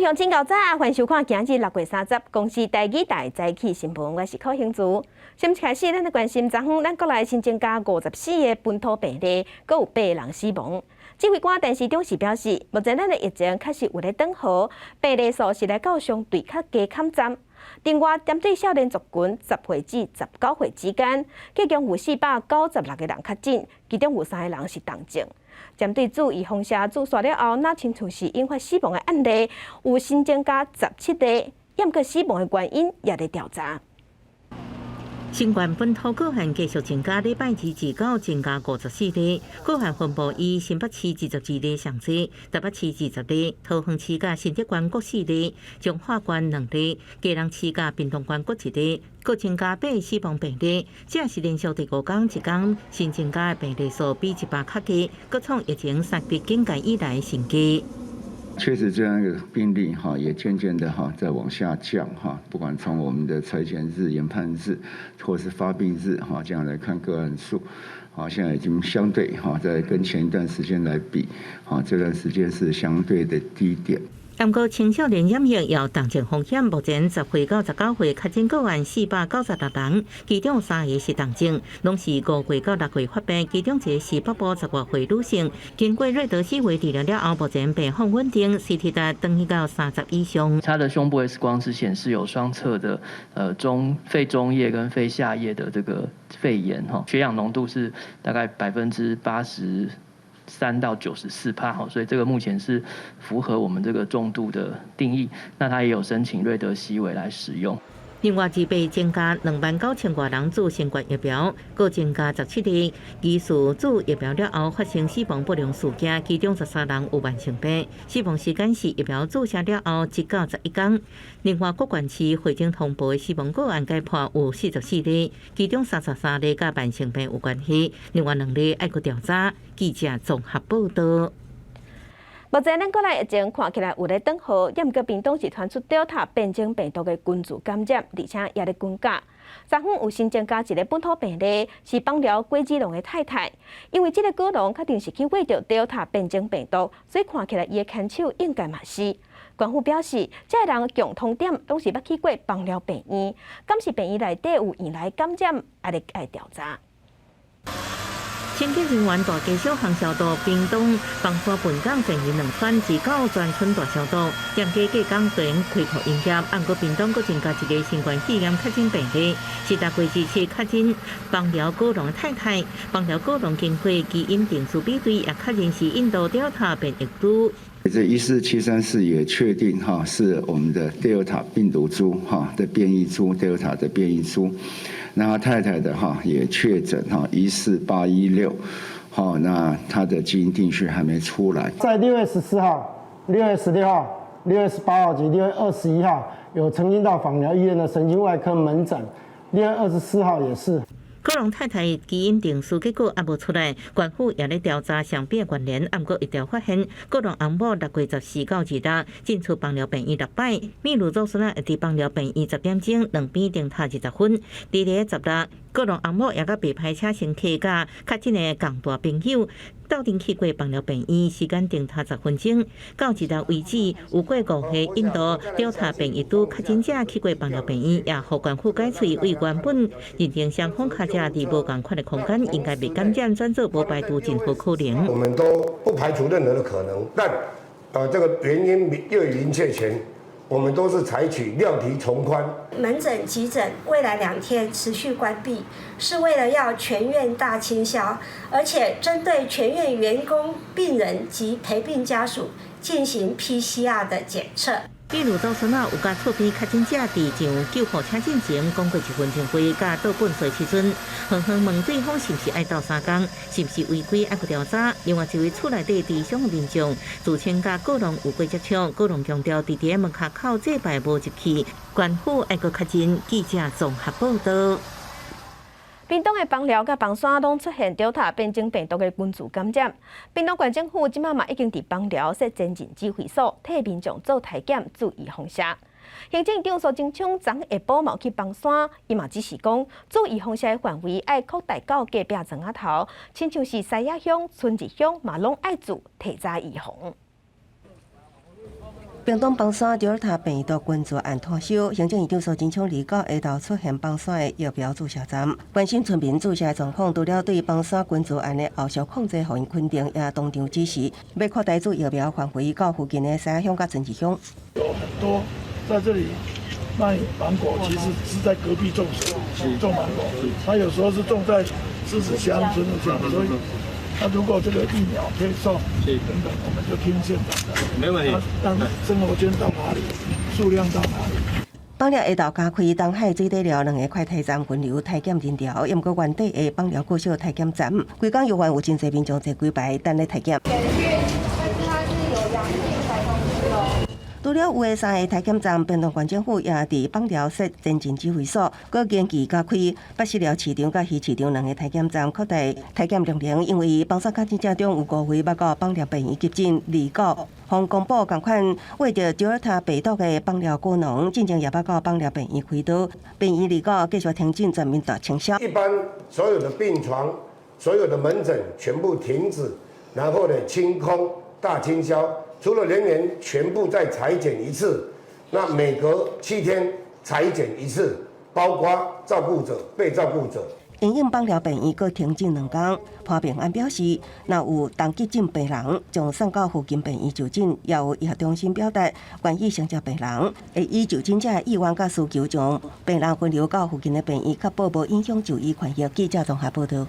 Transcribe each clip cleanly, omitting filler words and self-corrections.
鄉親𠢕早，歡迎收看今日6月30公視台語台早起新聞，我是柯興珠。先開始，咱來關心昨昏咱國內新增加54個本土病例，閣有八個人死亡。指揮官陳時中是表示，目前咱的疫情確實有咧轉好，病例數是來到相對較低坎站。另外，針對少年族群10歲至19歲之間，計共有496個人確診，其中有三個人是重症。針對注預防射注射了後，若親像是引發死亡的案例，有新增加17例，毋過死亡的原因也佇調查。新冠本土個案繼續增加，禮拜二至九增加54例，個案分布以新北市22例上濟，台北市20例，桃園市佮新竹縣各四例，彰化縣兩例，基隆市佮屏東縣各一例，閣增加八個死亡病例，這是連續第五工一工新增加的病例數比100較低，閣創疫情三級警戒以來新低。確實，這樣一個病例哈，也漸漸的哈在往下降哈。不管從我們的採檢日、研判日，或是發病日哈，這樣來看個案數，好，現在已經相對哈，在跟前一段時間來比，哈，這段時間是相對的低點。毋過青少年染疫有重症風險，目前10歲到19歲確診個案496人，其中三個是重症，攏是5歲到6歲發病，其中一個是北部10外歲女性，經過瑞德西韋治療了後，目前病況穩定，CT 值轉去到30以上。他的胸部 X 光是顯示有雙側的中肺中葉跟肺下葉的這個肺炎，哈，血氧濃度是大概83%到94%，所以這個目前是符合我們這個重度的定義。那他也有申請瑞德西韋來使用。另外，自備增加29,000外人注新冠疫苗，閣增加17例疑似注疫苗了後發生死亡不良事件，其中13人有慢性病，死亡時間是疫苗注射了後1到11天。另外，各縣市會診通報的死亡個案解剖有44例，其中33例佮慢性病有關係，另外兩例愛閣調查。記者綜合報道。目前咱國內疫情看起來有咧轉好，毋過屏東是傳出 Delta 變種病毒的群聚感染，而且也咧增加。昨昏有新增加一個本土病例，是枋寮果子農的太太。因為這個果農確定是去餵著 Delta 變種病毒，所以看起來伊的牽手應該嘛是。官府表示，這個人共通點攏是捌去過枋寮病院，敢是病院內底有院內感染，還咧愛調查。清潔人員大街小巷消毒，屏東枋山本港前日兩村至到全村大消毒，店家隔工斷開放營業。毋過屏東閣增加一個新冠肺炎確診病例，是6月27確診枋寮果農太太，枋寮果農經過基因定序比對，也確認是印度 Delta 變異株。這14734也確定哈，是我們的 Delta 病毒株哈的變異株，Delta 的變異株。那他太太的哈也確診哈14816，好，那他的基因定序還沒出來。在6月14號、6月16號、6月18號及6月21號，有曾經到枋寮醫院的神經外科門診，6月24號也是。果農太太基因定序結果猶無出來，官府也咧調查相邊關聯，毋過一調發現，果農翁某6月14到26進出枋寮病院六擺，秘魯祖孫仔佇枋寮病院10點鐘，兩邊停塔20分。佇咧16，果農翁某也佮白牌車乘客佮確診的共大朋友鬥陣去過枋寮病院，時間停塔10分鐘。到這日為止，有過五個印度 Delta 變異株確診者去過枋寮病院，也予官府解喙，為原本認定雙方跤車佇無仝款的空間，應該袂感染，轉做無排除任何可能。我們都不排除任何的可能，但這個原因越明確前，我們都是採取量體從寬。門診、急診未來2天持續關閉，是為了要全院大清消，而且針對全院員工、病人及陪病家屬進行 PCR 的檢測。比如祖孫仔有佮厝邊確診者佇上救護車進前講過一分鐘話，佮倒糞埽時陣，狠狠問對方是毋是愛鬥相共，是毋是違規愛閣調查。另外一位厝內底佇傷的民眾，自稱佮果農有過接觸，果農強調佇佇門跤口祭拜無入去，官府愛閣確認。記者綜合報道。屏東的枋寮佮枋山攏出現 Delta 變種病毒的群聚感染。屏東縣政府這馬嘛已經佇枋寮設前進指揮所，替民眾做篩檢，注預防射。行政長蘇貞昌昨下晡嘛去枋山，伊嘛指示講，注預防射的範圍愛擴大到隔壁莊仔頭，親像是西雅鄉、春日鄉嘛攏愛做提早預防。屏東枋山 Delta 病毒群組案拖銷，行政院長蘇貞昌29下晝出現枋山的疫苗注射站，關心村民注射狀況。除了對枋山群組案的後續控制予𪜶肯定，也當場指示欲擴大注疫苗範圍到附近的西仔鄉佮春池鄉。有很多在這裡賣芒果，其實是在隔壁種種芒果，他有時候是種在獅子鄉、春池鄉，所以那如果這個疫苗配送等等，我們就聽縣長的，沒問題。讓生活圈到哪裡，數量到哪裡。枋寮下晝加開東海水底寮兩个快篩站分流篩檢人潮，毋過原底的枋寮國小篩檢站，規工猶原有真濟民眾坐幾排等咧篩檢。除了有的三个篩檢站，屏東縣政府也佇枋寮設前進指揮所，閣研議加開八四寮市場佮魚市場兩个篩檢站，擴大篩檢量能。因為枋山確診者中有五位捌到枋寮病院急診，29予公布仝款為著 Delta 病毒的枋寮果農，進前也捌到枋寮病院開刀，病院29繼續停診全面大清消。一般所有的病床、所有的門診全部停止，然後呢清空大清消。除了人員全部再採檢一次，那每隔7天採檢一次，包括照顧者、被照顧者。因應枋寮病院閣停診兩工，潘平安表示，若有重急診病人將送到附近病院就診，也有醫學中心表達願意承接病人，會依就診者的意願佮需求，將病人分流到附近的病院，確保無影響就醫權益。記者綜合報道。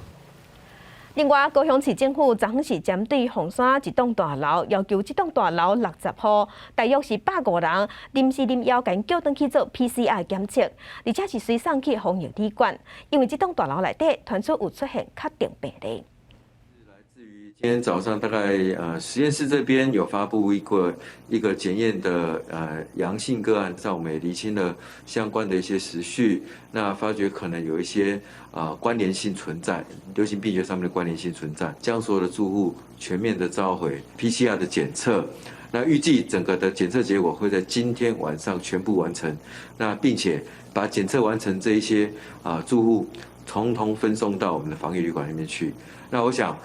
另外，高雄市政府昨昏是針對鳳山一棟大樓，要求這棟大樓60戶，大約是150人，臨時臨要共叫轉去做 PCR 檢測，而且是隨送去防疫旅館，因為這棟大樓內底傳出有出現確定病例。今天早上大概實驗室這邊有發布一個檢驗的陽性個案，在我們也釐清了相關的一些時序，那發覺可能有一些關聯性存在，流行病學上面的關聯性存在，將所有的住戶全面的召回 PCR 的檢測，那預計整個的檢測結果會在今天晚上全部完成，那並且把檢測完成這一些住戶，統統分送到我們的防疫旅館裡面去。那我想，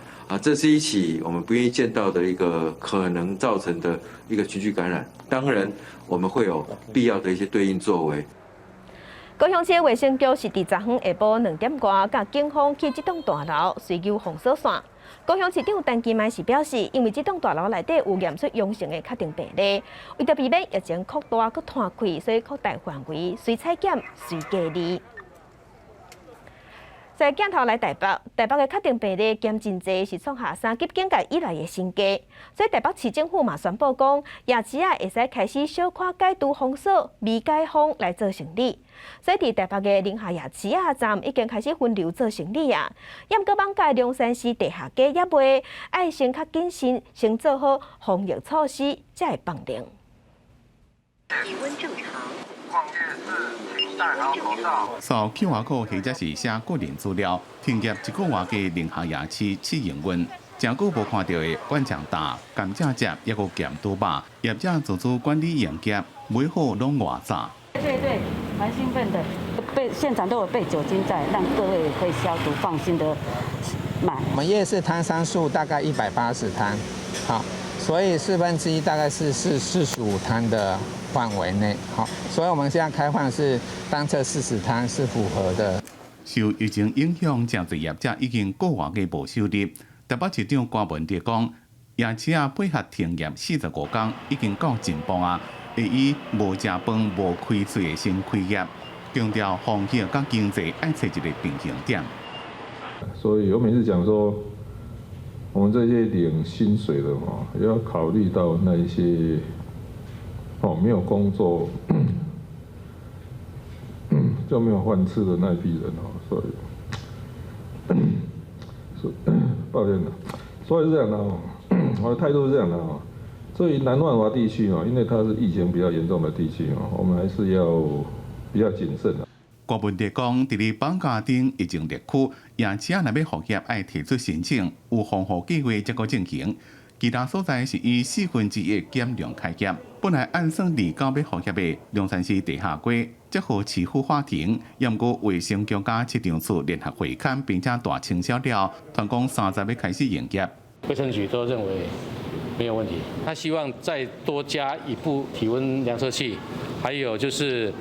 這是一起我們不願意見到的一個可能造成的一個群聚感染。當然，我們會有必要的一些對應作為。高雄市衛生局是佇昨昏下晡2點外，佮警方去這棟大樓追究封鎖線。高雄市長陳其邁是表示，因為這棟大樓內底有驗出陽性的確定病例，為著避免疫情擴大閣拖開，所以擴大範圍，隨採檢隨隔離。在鏡頭來台北，台北的確定病例減真濟，是創下三級警戒以來的新低。所以台北市政府嘛宣布講，夜市仔會使開始小可解除封鎖、微解封來做生理。所以佇台北的寧夏夜市仔站已經開始分流做生理啊。毋過艋舺龍山寺地下街猶未，愛先較謹慎，先做好防疫措施，才會放靈。體溫正常。逛夜市請戴好口罩。掃 QR code 或者是寫個人資料，停業一個外的寧夏夜市試營運。誠久無看著的灌腸膽、甘蔗汁，抑閣鹹豬肉，業者自主管理營業，買好攏外炸。對對，蠻興奮的。備現場都有備酒精在，讓各位可以消毒，放心的買。我們夜市攤商數大概180攤，好，所以1/4大概是45攤的範圍內，好，所以我們現在開放是單側40攤是符合的。受疫情影響，誠濟業者已經個月無收入。台北市長柯文哲講，夜市仔配合停業45工，已經夠進步啊，會以無食飯無開喙的先開業，強調防疫佮經濟愛揣一個平衡點。所以我每次講說，我們這些領薪水的嘛，要考慮到那一些哦沒有工作就沒有飯吃的那一批人哦，所以是抱歉了，所以是這樣的哦，我的態度是這樣的哦。所以南萬華地區哦，因為它是疫情比較嚴重的地區哦，我們還是要比較謹慎的。郭文哲講，佇咧放假頂疫情熱區，夜市仔若欲復業，愛提出申請，有防護計劃才閣進行。其他所在是以1/4減量開業。本來按算29欲復業的龍山寺地下街，則予市府喊停，毋過衛生局佮市長處聯合會勘，並且大清消了，傳講30欲開始營業。衛生局都認為沒有問題。他希望再多加一部體溫量測器，還有就是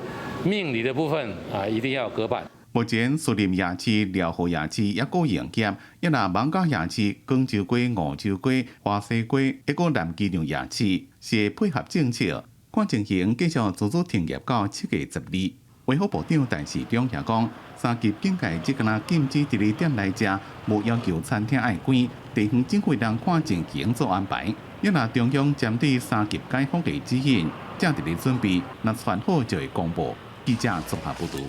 命理的部分啊，一定要有隔板。目前，士林夜市、遼河夜市猶閣營業，抑若艋舺夜市、廣州街、梧州街、華西街，抑閣南機場夜市，是配合政策，看情形繼續足足停業到7月12。衛福部長陳時中也講，三級警戒只敢若禁止佇咧店內食，無要求餐廳愛關，地方政府會當看情形做安排。抑若中央針對三級解封的指引，正佇咧準備，若傳好就會公布。記者綜合報導。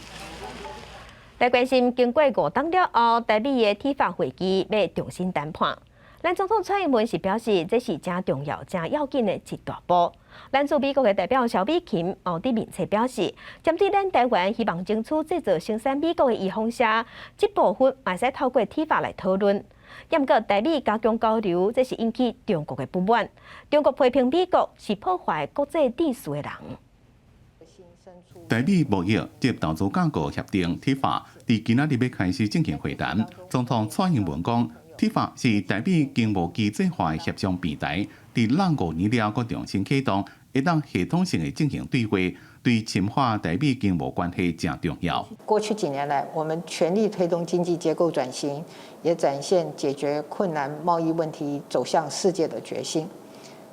來關心，經過五冬了後，台美的 TIFA 會議欲重新談判。咱總統蔡英文是表示，這是誠重要、誠要緊的一大步。咱駐美國的代表蕭美琴哦，佇面冊表示，針對咱台灣希望爭取製造生產美國的預防射，這部分會使透過 TIFA 來討論。毋過台美加強交流，這是引起中國的不滿。中國批評美國是破壞國際秩序的人。台美貿易及投資架構協定 TIFA，佇今仔日欲開始進行會談。總統蔡英文講，TIFA 是台美經貿機制化的協商平台，佇兩五年了閣重新啟動，會當系統性的進行對話，對深化台美經貿關係誠重要。過去幾年來，我們全力推動經濟結構轉型，也展現解決困難貿易問題走向世界的決心。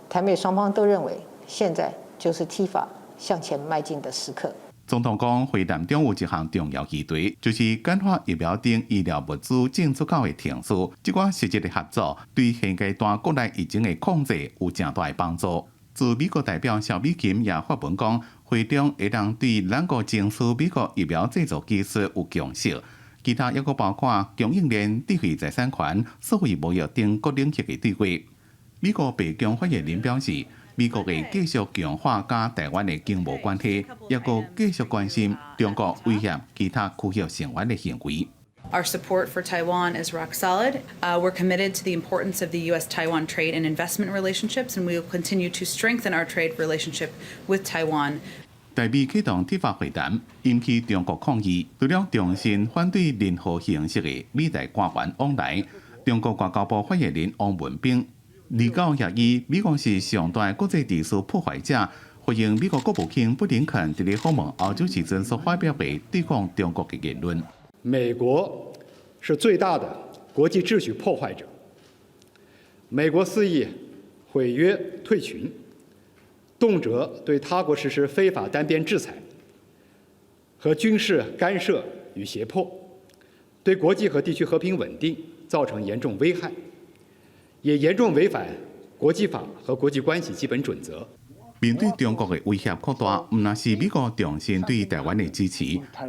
台美雙方都認為，現在就是 TIFA 向前邁進的時刻。總統講，會談中有一項重要議題，就是簡化疫苗等醫療物資進出口的程序。這款實質的合作，對現階段國內疫情的控制有誠大的幫助。駐美國代表蕭美琴也發文講，會中會當對咱國爭取美國疫苗製造技術有共識。其他抑閣包括供應鏈、智慧財產權、數位貿易等各領域的對話。美國白宮發言人表示，美國會繼續強化佮台灣的經貿關係，抑閣繼續關心中國威脅其他區域成員的行為。 Our support for Taiwan is rock solid. We're committed to the importance of the U.S.-Taiwan trade and investment relationships, and we will continue to strengthen our trade relationship with Taiwan. 台美啟動 TIFA 會談，引起中國抗議，除了重申反對任何形式的美台官員往來，中國外交部發言人汪文斌29也以美國是上大國際秩序破壞者，回應美國國務卿布林肯佇咧訪問歐洲時陣所發表的對抗中國的言論。美國是最大的國際秩序破壞者。美國肆意毀約退群，動輒對他國實施非法單邊制裁和軍事干涉與脅迫，對國際和地區和平穩定造成嚴重危害，也嚴重違反國際法和國際關係基本準則。面對中國的威脅擴大，毋但是美國重申對台灣的支持。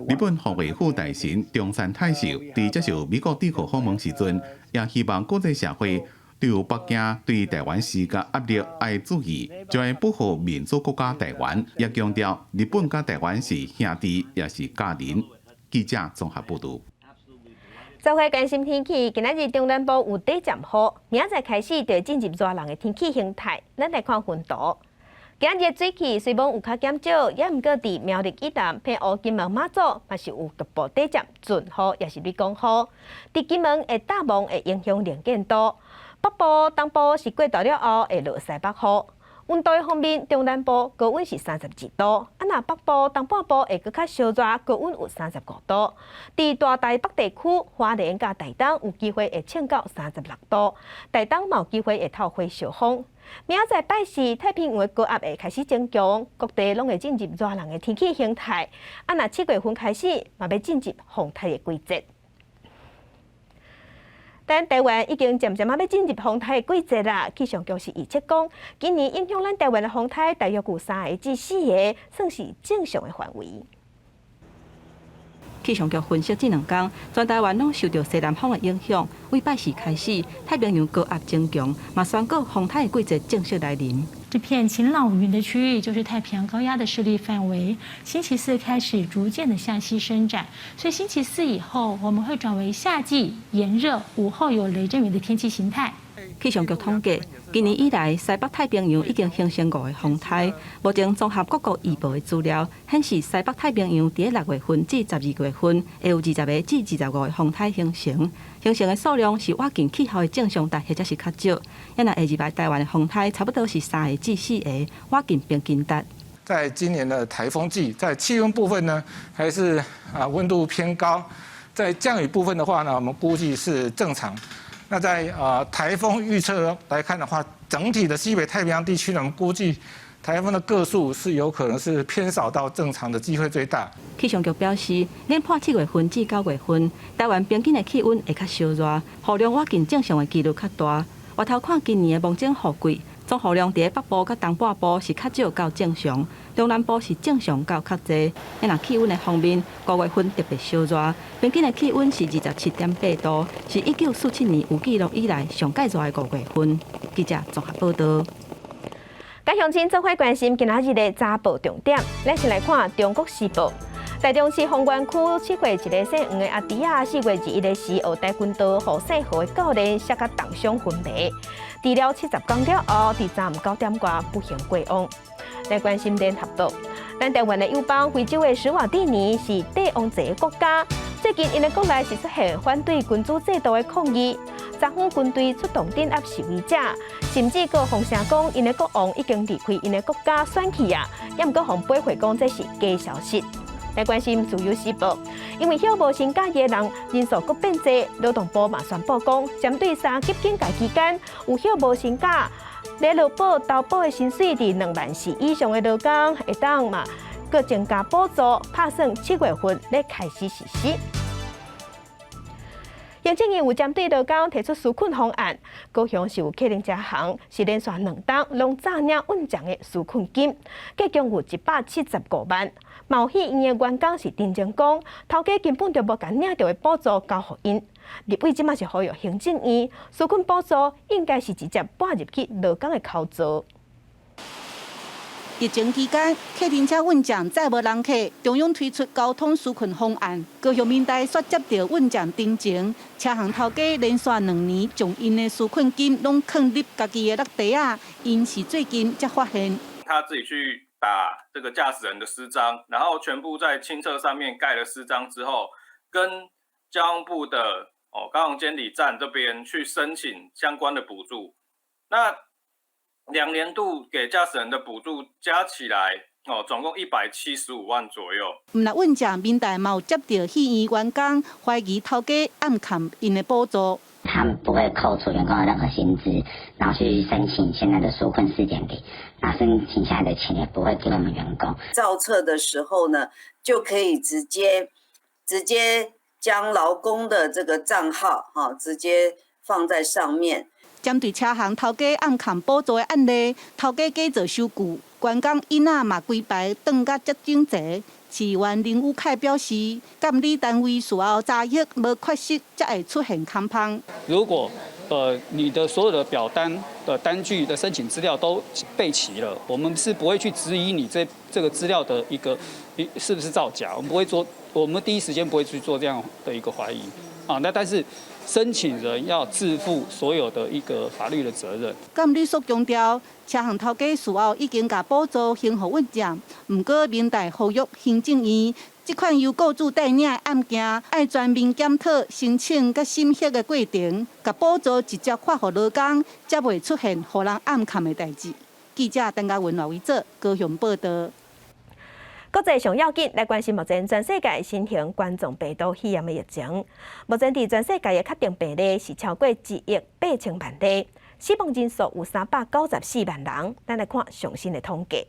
日本防衛副大臣中山泰秀佇接受美國智庫訪問時陣，也希望國際社會對北京對台灣施加壓力愛注意，將會保護民主國家台灣。也強調日本佮台灣是兄弟，也是家人。記者綜合報導。再來關心天氣，今仔日中南部有短暫雨，明仔載開始就進入熱人的天氣形態。咱來看雲圖。今日水汽雖罔有較減少，也毋過佇苗栗以南、澎湖、金門、馬祖，嘛是有局部短暫陣雨，抑是雷公雨。佇金門的大霧會影響能見度。北部、東部是過晝了後會落西北雨。溫度方面，中南部高溫是32度，啊若北部、東半部會閣較燒熱，高溫有35度。佇大台北地區，花蓮佮台東有機會會衝到36度，台東嘛有機會會透火燒風。明仔載拜四，太平洋的高壓會開始增強，各地攏會進入熱人的天氣形態。啊，若7月份開始，嘛欲進入風颱的季節。咱台灣已經漸漸仔欲進入風颱的季節啦。氣象局是預測講，今年影響咱台灣的風颱大約有3個至4個，算是正常的範圍。氣象局分析，這兩工全台灣攏受著西南風的影響，為拜四開始，太平洋高壓增強，嘛宣告風颱的季節正式來臨。這片晴朗無雲的區域就是太平洋高壓的勢力範圍。星期四開始逐漸的向西伸展，所以星期四以後我們會轉為夏季炎熱、午後有雷陣雨的天氣形態。氣象局統計，今年以來，西北太平洋已經形成五个風颱。目前綜合各國預報的資料顯示，西北太平洋佇6月份至12月份，會有20個至25個風颱形成。形成的數量是倚近氣候的正常值，或者是較少。若下入來台灣的風颱，差不多是三個至四個，倚近平均值。在今年的颱風季，在氣溫部分呢，還是啊溫度偏高。在降雨部分的話呢，我們估計是正常。那在颱風預測來看的話，整體的西北太平洋地區呢，我們估計颱風的個數是有可能是偏少到正常的機會最大。氣象局表示，研判7月份至9月份，台灣平均的氣溫會較燒熱，雨量倚近正常的幾率較大。回頭看今年的芒種雨季，總雨量佇北部佮東半部是較少到正常，中南部是正常到較濟。若氣溫的方面，5月份特別燒熱，平均的氣溫是27.8度，是1947年有記錄以來上蓋熱的5月份。記者綜合報道。佮鄉親做伙關心今仔日的早報重點，咱先來看《中國時報》。台中市豐原區7歲一个姓黃的阿弟仔，4月21日時學跆拳道予姓何的教練摔甲重傷昏迷，治療70工了後，佇昨昏9點外不幸過往。來關心聯合報，咱台灣的友邦非洲的史瓦蒂尼是帝王制的國家，最近𪜶的國內是出現反對君主制度的抗議，昨昏軍隊出動鎮壓示威者，甚至閣放聲講𪜶的國王已經離開𪜶的國家選去啊，也毋過予駁回講這是假消息。來關心自由時報，因為歇無薪假的人人數閣變濟，勞動部嘛宣布講，針對三級警戒期間有歇無薪假、咧勞保投保的薪水佇2萬4以上的勞工，會當嘛閣增加補助，拍算7月份咧開始實施。行政院有針對勞工提出紓困方案，高雄是有客運車行是連續2冬攏早領穩賺的紓困金，計共有175萬。嘛有戲院的員工是澄清講，頭家根本就無共領著的補助交予𪜶。立委這馬是呼籲行政院紓困補助應該是直接撥入去勞工的口座。疫情期間，客運車運將載無人客，中央推出交通紓困方案。高雄民代煞接著運將澄清，車行頭家連續2年將𪜶的紓困金攏囥入家己的落袋仔，𪜶是最近才發現。他自己去打這個駕駛人的私章，然後全部在清冊上面蓋了私章之後，跟交通部的高雄監理站這邊去申請相關的補助。那2年度給駕駛人的補助加起來，總共175萬左右。毋但運將民代嘛有接著戲院員工懷疑頭家暗崁𪜶的補助。他們不會扣除員工的任何薪資，然後去申請現在的紓困4.0，那申請下來的錢也不會給我們員工。造冊的時候呢，就可以直接將勞工的這個賬號，哈，直接放在上面。針對車行頭家暗崁補助的案例，頭家假做收據，員工椅仔嘛規排轉甲遮整齊。市議員林宇凱表示，監理單位事後查核無缺失，才會出現空芳。如果你的所有的表單的單據的申請資料都備齊了，我們是不會去質疑你這個資料的一個是不是造假，我們不會做，我們第一時間不會去做這樣的一個懷疑啊。那但是申請人要自負所有的一個法律的責任。監理所強調，車行頭家事後已經共補助還予運將，毋過民代呼籲行政院，這款由雇主代領的案件，愛全面檢討申請佮審核的過程，共補助直接發予勞工，才袂出現予人暗崁的代誌。記者陳嘉文、賴維哲高雄報道。國際上要緊來關心目前全世界新型冠狀病毒肺炎的疫情。目前佇全世界的確定病例是超過1億8千萬例，死亡人數有394萬人。咱來看上新的統計，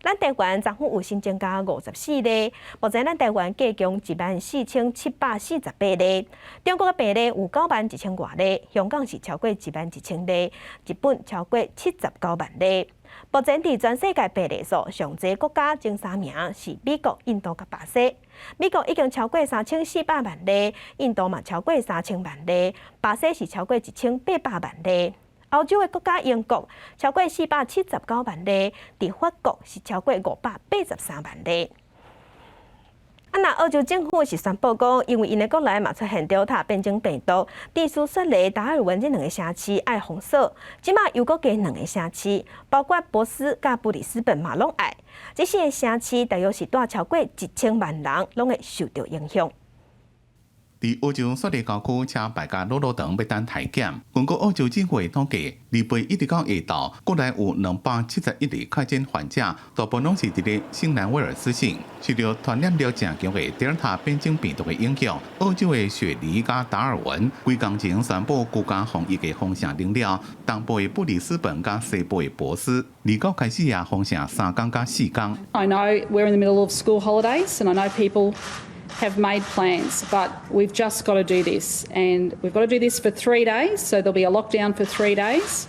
咱台灣昨昏有新增加54例，目前咱台灣計共14,748例。中國的病例有9萬1千外例，香港是超過1萬1千例，日本超過79萬例。目前佇全世界病例數上濟國家前三名是美國、印度佮巴西。美國已經超過3400萬例，印度嘛超過3000萬例，巴西是超過1800萬例。歐洲的國家英國超過479萬例，佇法國是超過583萬例。啊，若澳洲政府是宣布講，因為𪜶的國內嘛出現 Delta 變種病毒，致使雪梨、達爾文這兩个城市愛封鎖，這馬又閣加兩个城市，包括珀斯佮布里斯本嘛攏愛。這四个城市大約是蹛超過1000萬人，攏會受著影響。佇澳洲雪梨郊區車排甲老老長欲等體檢。根據澳洲政府的統計，禮拜一直到下晝，國內有271例確診患者，大部分攏是佇咧新南威爾斯省。受著傳染力誠強的德爾塔變種病毒的影響，澳洲的雪梨佮達爾文規工前宣布居家防疫的封城令了，東部的布里斯本佮西部的珀斯，29開始也封城3工佮4工。 I know we're in the middle of school holidays, and I know people have made plans, but we've just got to do this, and we've got to do this for 3 days. So there'll be a lockdown for 3 days,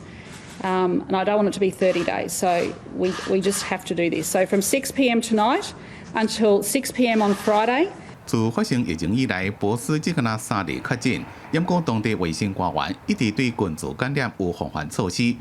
and I don't want it to be 30 days. So we just have to do this. So from 6 p.m. tonight until 6 p.m. on Friday. 自發生疫情以來，珀斯只敢若三例確診，毋過當地衛生官員一直對群組感染有防範措施。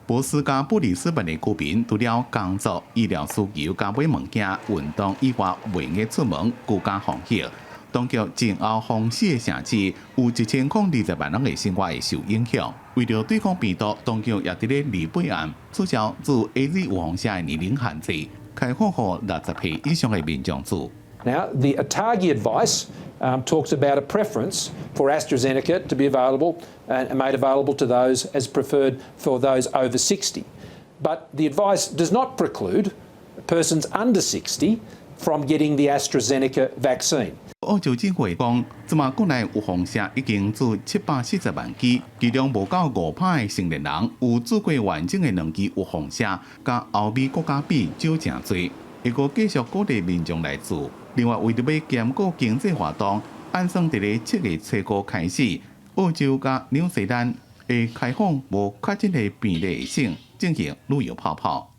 珀斯佮布里斯本的居民，除了工作、醫療需求佮買物件、運動以外，袂用出門居家防疫。當局前後封四个城市，有1020萬人的生活會受影響。為著對抗病毒，當局也佇咧禮拜暗取消注 AZ 預防射的年齡限制，開放予60歲以上的民眾注。 Now, the ATAGI advice talks about a preference for AstraZeneca to be available and made available to those as preferred for those over 60. But the advice does not preclude persons under 60 from getting the AstraZeneca vaccine. 澳洲政府講，這馬國內預防射已經注740萬劑，其中無夠5%的成年人有注過完整的兩劑預防射，佮歐美國家比少誠濟。會閣繼續鼓勵民眾來注。另外，為著欲兼顧經濟活動，按算佇咧7月初五開始，澳洲佮紐西蘭會開放無確診的病例省進行旅遊泡泡。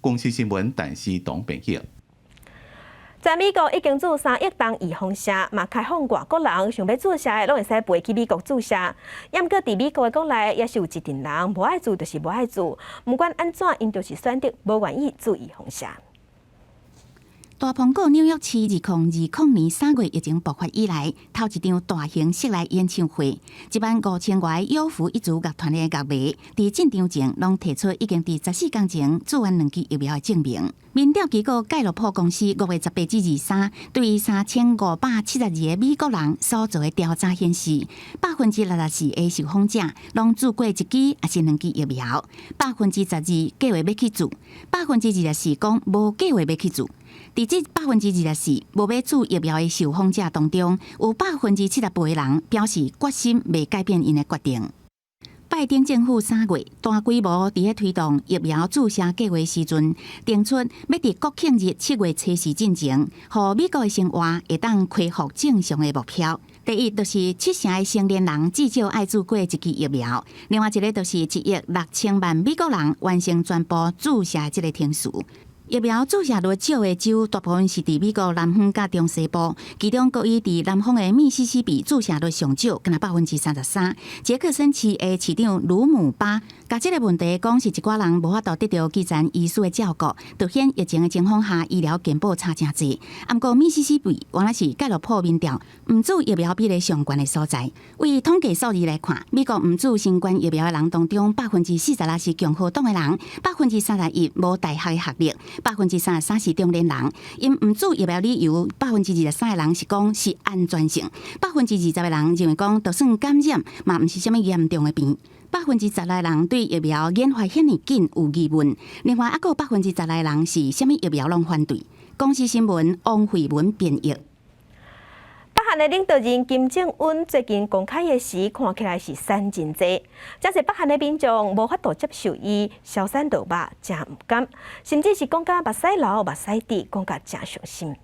公視新聞，陳思東編譯。在美國已經注3億劑預防射，嘛開放外國人想欲注射的，攏會使飛去美國注射。毋過佇美國的國內，也是有一陣人無愛注，就是無愛注，毋管按怎，𪜶就是選擇無願意注預防射。大蘋果紐約市2020年3月疫情爆發以來，頭一場大型室內演唱會，1萬5000外有福一族樂團的樂迷，佇進場前攏提出已經佇14工前注完兩劑疫苗的證明。民調機構蓋洛普公司5月18至23對3572个美國人所做的調查顯示，64%的受訪者攏注過一劑抑是兩劑疫苗，12%計劃欲去注，24%講無計劃欲去注。佇這24%無欲注疫苗的受訪者當中，有78%的人表示決心袂改變𪜶的決定。拜登政府3月大規模佇咧推動疫苗注射計劃時陣，定出欲佇國慶日7月初四進前，予美國的生活會當恢復正常的目標。第一，就是七成的成年人至少愛注過一劑疫苗；另外一个就是1億6000萬美國人完成全部注射這个程序。疫苗注射率少的州，大部分是佇美國南方佮中西部，其中閣以佇南方的密西西比注射率上少，干焦33%。傑克森市的市長魯姆巴，共這个問題講是一寡人無法度得著基層醫師的照顧，凸顯疫情的情況下，醫療健保差誠濟。毋過密西西比原來是蓋洛普民調毋注疫苗比例上懸的所在。為統計數字來看，美國毋注新冠疫苗的人當中，46%是共和黨的人，31%無大學的學歷。33%是中年人，𪜶毋注疫苗理由，23%的人是講是安全性，20%的人認為講，就算感染嘛，毋是啥物嚴重的病。16%的人對疫苗研發遐爾緊有疑問，另外猶閣有10%的人是啥物疫苗攏反對。公視新聞王慧文編譯。北韓的領導人金正恩最近公開的時，看起來是瘦真濟，誠濟北韓的民眾無法度接受伊消瘦落肉，誠毋甘，甚至是講甲目屎流、目屎滴，講甲誠傷心。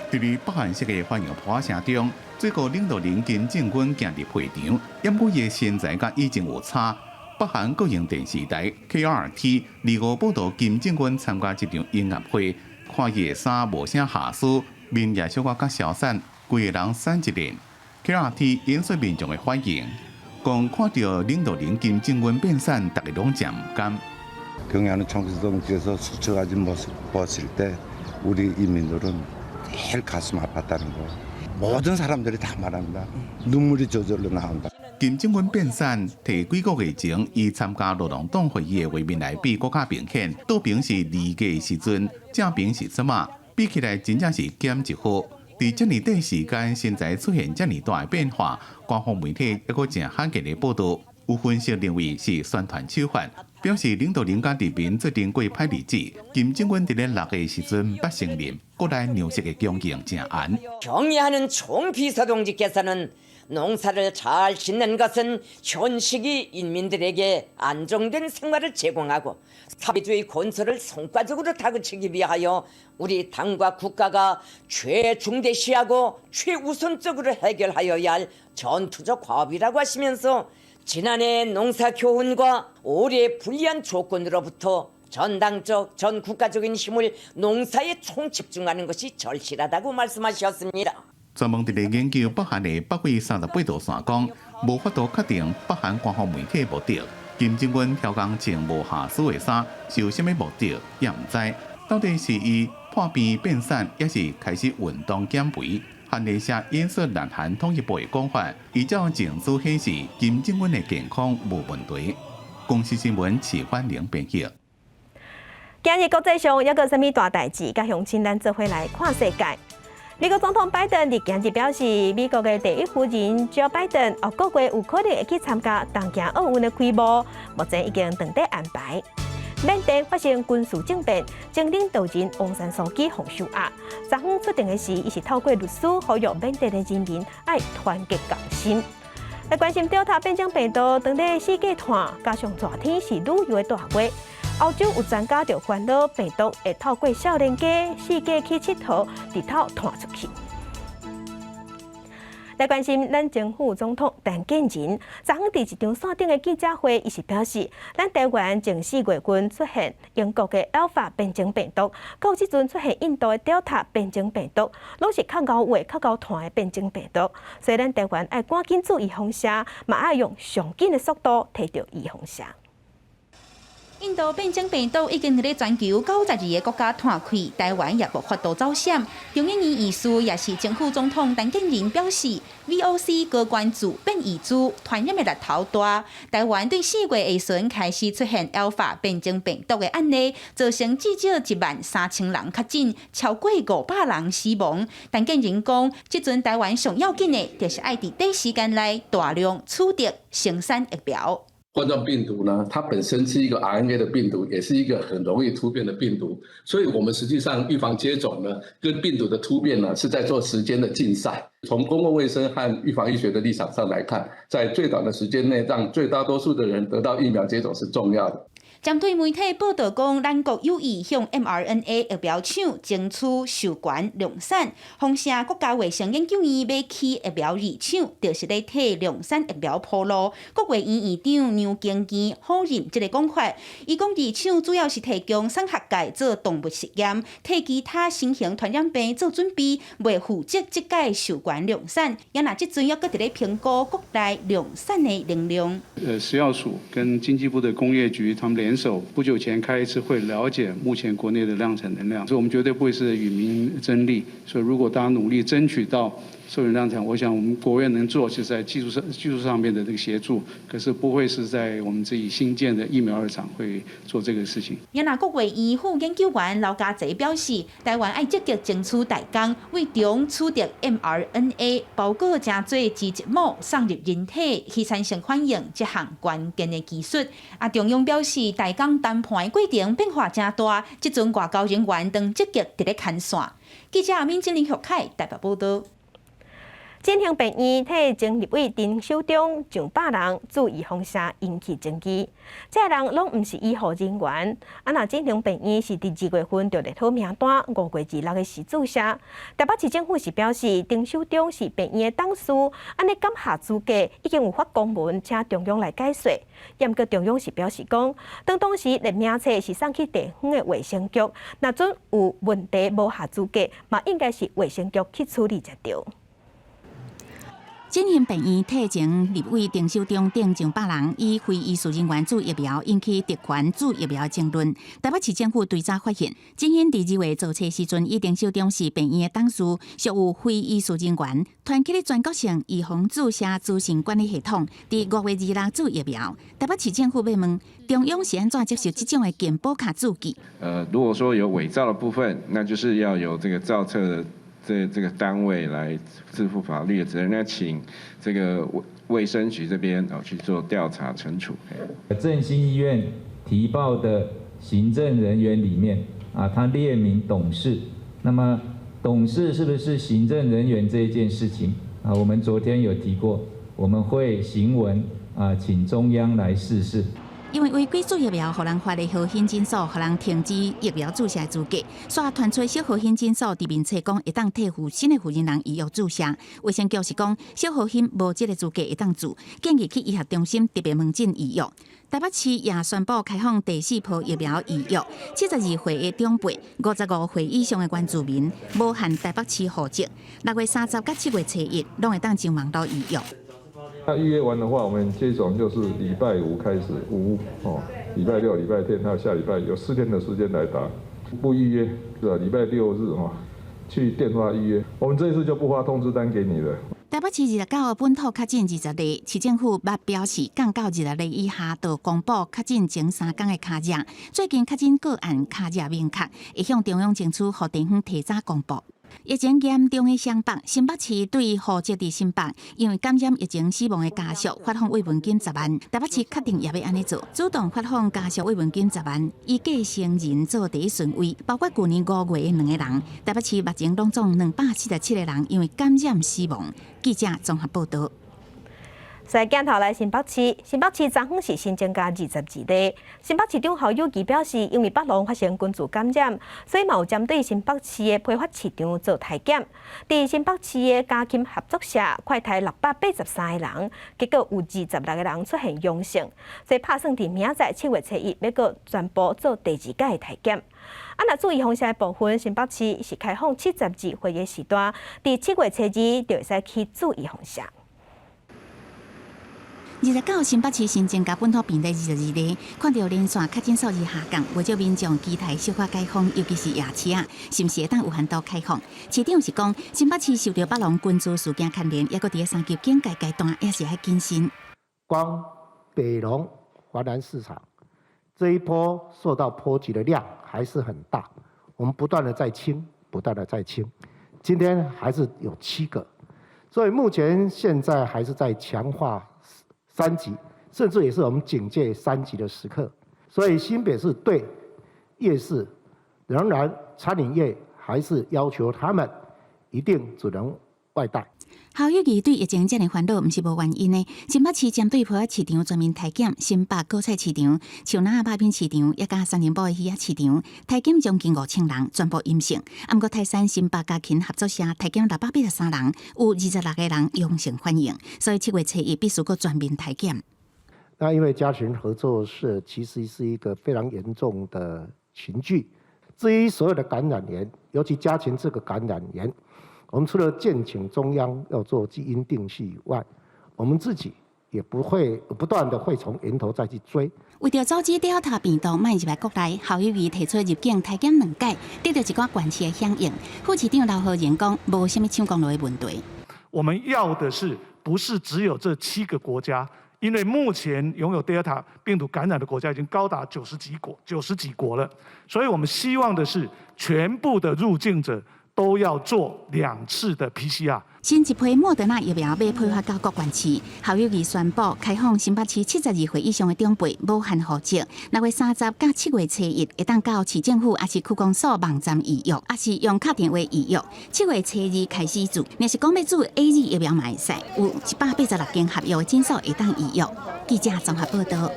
佇咧北韓式的歡迎炮聲中，最高領導人金正恩行入會場，毋過伊的身材佮以前有差。北韓國營電視台 KRT 25報導金正恩參加這場音樂會，看伊的衫無啥瑕疵。面也小可較消瘦，規个人瘦一臉。KRT 引述民眾的反應。講看著領導人金正恩變瘦，逐家攏誠毋甘。 경애하는 총수동지에서 수척하지 못했을 때 우리 인민들은 제일 가슴 아팠다는 거. 모든 사람들이 다 말합니다. 눈물이 저절로 나온다. 金正恩變瘦，提幾個月前，伊參加勞動黨會議的畫面來比，閣較明顯。倒爿是2月時陣，正爿是這馬，比起來真正是減一號。佇遮爾短時間，身材出現遮爾大的變化，官方媒體猶閣誠罕見的報導。有分析認為是宣傳手法，表示領導人佮人民做陣過歹日子。金正恩佇咧6月時陣捌承認，國內糧食的供應誠絚。 경애하는 총비서동지께서는 농사를 잘 짓는 것은 현식이 인민들에게 안정된 생활을 제공하고 사회주의 건설을 성과적으로 다그치기 위하여 우리 당과 국가가 최중대시하고 최우선적으로 해결하여야 할 전투적 과업이라고 하시면서 지난해 농사 교훈과 올해 불리한 조건으로부터 전당적 전국가적인 힘을 농사에 총집중하는 것이 절실하다고 말씀하셨습니다. 專門佇咧研究北韓的北緯38度線，講無法度確定北韓官方媒體目的。金正恩刁工穿無瑕疵的衫是有啥物目的，也毋知。到底是伊破病變瘦，抑是開始運動減肥？韓聯社引述南韓統一部的講法，依照證據顯示，金正恩的健康無問題。公視新聞齊歡玲編譯。今日國際上猶閣有啥物大代誌，佮鄉親咱做伙來看世界。美國總統拜登佇今日表示，美國的第一夫人喬拜登後個月有可能會去參加東京奧運的開幕，目前已經正佇安排。緬甸發生軍事政變，前領導人翁山蘇姬予收押。昨昏出庭的時，伊是透過律師呼籲緬甸的人民愛團結共心。來關心 Delta 變種病毒，當咧四界傳，加上熱天是旅遊的大月。歐洲有專家就煩惱病毒會透過少年家四界去𨑨迌，直透傳出去。來關心咱前副總統陳建仁，昨昏佇一場線頂的記者會，伊是表示，咱台灣前4月份出現英國的 Alpha 變種病毒，到這陣出現印度的 Delta 變種病毒，攏是較𠢕畫、較𠢕傳的變種病毒，所以咱台灣愛趕緊注預防射，嘛愛用上緊的速度提著預防射。印度變種病毒已經佇咧全球92个國家傳開，台灣也無法度走閃。中研院院士也是前副總統陳建仁表示，VOC 高關注變異株傳染的力頭大。台灣對4月下旬開始出現 Alpha 變種病毒的案例，造成至少1萬3千人確診，超過500人死亡。陳建仁講，這陣台灣上要緊的，就是愛佇短時間內大量取得生產疫苗。冠狀病毒呢，它本身是一個 RNA 的病毒，也是一個很容易突變的病毒，所以我們實際上預防接種呢，跟病毒的突變呢，是在做時間的競賽。從公共衛生和預防醫學的立場上來看，在最短的時間內，讓最大多數的人得到疫苗接種是重要的。針對媒體報導講，咱國有意向 mRNA 疫苗廠爭取授權量產，封城國家衛生研究院欲起疫苗二廠，就是咧替量產疫苗鋪路。國衛院院長梁經堅否認這個講法，伊講二廠主要是提供產學界做動物實驗，替其他新型傳染病做準備，袂負責這屆授權量產。也若這陣猶閣佇咧評估國內量產的能量。食藥署跟經濟部的工業局，他們聯手不久前開一次會，了解目前國內的量產能量，所以我們絕對不會是與民爭利。所以如果大家努力爭取到授權量產，我想我們國衛院能做，就是在技術上面的這個協助，可是不會是在我們自己新建的疫苗二廠會做這個事情。也若國衛院副研究員劉家澤表示，台灣愛積極爭取代工，為中取得 mRNA 包裹成做脂質膜送入人體，去產生反應這項關鍵的技術。啊，中央表示，代工談判的過程變化誠大，這陣外交人員當積極佇咧牽線。記者阿敏、金林玉凱台北報導。振興病院替前立委陳守中上百人注預防射引起爭議，這个人攏毋是醫護人員。啊，若振興病院是佇2月份就列好名單，5月26的時注射。台北市政府是表示，陳守中是病院的董事，按呢敢合資格，已經有發公文請中央來解說。毋過中央是表示講，當當時列名冊是送去地方的衛生局，若準有問題無合資格，嘛應該是衛生局去處理才對。振興病院退前立委丁守中等上百人以非醫事人員注疫苗引起特權注疫苗爭論。台北市政府追查發現，振興佇2月造冊時陣，以丁守中是病院的董事，屬有非醫事人員，傳去全國性預防注射資訊管理系統，佇5月26注疫苗。台北市政府欲問中央是按怎接受這種的健保卡註記？如果說有偽造的部分，那就是要由這個造冊的這個單位來自負法律的責任，那請這個衛生局這邊哦去做調查懲處。振興醫院提報的行政人員裡面啊，他列明董事，那麼董事是不是行政人員這一件事情啊，我們昨天有提過，我們會行文啊，請中央來釋釋。因為違規注疫苗，予人發的和興診所，予人停止疫苗注射資格。煞傳出小和興診所佇面冊講會當替付新的負責人預約注射。衛生局是講小和興無這個資格會當注，建議去醫學中心特別門診預約。台北市也宣布開放第四波疫苗預約，72歲的長輩、55歲以上的原住民，無限台北市戶籍，6月30佮7月初1，攏會當上網路預約。那預約完的話，我們接種就是禮拜五開始，五哦，禮拜六、禮拜天，還有下禮拜有4天的時間來打。不預約是吧？禮拜六日哈，去電話預約。我們這一次就不發通知單給你了。台北市29號本土確診20例，市政府捌表示降到20例以下，就公布確診前3工的卡數。最近確診個案卡數明確，會向中央爭取予地方提早公布。疫情嚴重的雙北，新北市對戶籍佇新北，因為感染疫情死亡的家屬發放慰問金10萬。台北市確定也欲按呢做，主動發放家屬慰問金十萬，以繼承人做第一順位，包括舊年5月的兩個人。台北市目前攏總247個人因為感染死亡。記者綜合報導。再鏡頭來新北市，新北市昨昏是新增加22例。新北市長侯友宜表示，因為北龍發生群聚感染，所以嘛有針對新北市的批發市場做篩檢。佇新北市的家禽合作社，快篩683個人，結果有26個人出現陽性，所以拍算佇明仔載7月初1欲閣全部做第二擺的篩檢。啊，若注預防射的部分，新北市是開放72歲的時段，佇7月初2就會使去注預防射。29新北市新增加本土病例22例，看著連線確診數字下降，不少民眾期待小可解封，尤其是夜市仔，是毋是會當有限度開放？市長是講，新北市受著北龍群聚事件牽連，猶閣佇三級警戒階段，也是愛謹慎。光北龍華南市場這一波受到波及的量還是很大，我們不斷的在清，不斷的在清，今天還是有七個，所以目前現在還是在強化三級，甚至也是我們警戒三級的時刻，所以新北市對夜市仍然餐飲業還是要求他們一定只能外帶。侯友宜對疫情遮爾煩惱，毋是無原因的。新北市針對批發市場全面篩檢，新北果菜市場、樹林仔肉品市場，抑佮三重埔的魚仔市場，篩檢將近5000人，全部陰性。啊，毋過泰山新北家禽合作社篩檢683人，有26個人陽性反應，所以7月初1必須閣全面篩檢。那因為家禽合作社其實是一個非常嚴重的群聚，至於所有的感染源，尤其家禽這個感染源。我們除了建請中央要做基因定序以外，我們自己也不會不斷的會從源頭再去追。為著阻止 Delta 病毒邁入來國內，侯友宜提出入境篩檢兩擺，得到一寡縣市的響應。副市長劉浩然講，無啥物搶功勞的問題。我們要的是，不是只有這七個國家？因為目前擁有 Delta 病毒感染的國家已經高達九十幾國，九十幾國了。所以我們希望的是，全部的入境者都要做兩次的 PCR。新一批莫德納疫苗欲批發到各縣市，侯友宜宣布開放新北市72歲以上的長輩，無限戶籍，6月30佮7月初1會當到市政府抑是區公所網站預約，抑是用敲電話預約。7月初2開始注，若是講欲注 AZ 疫苗嘛會使，有186間合約的診所會當預約。記者綜合報導。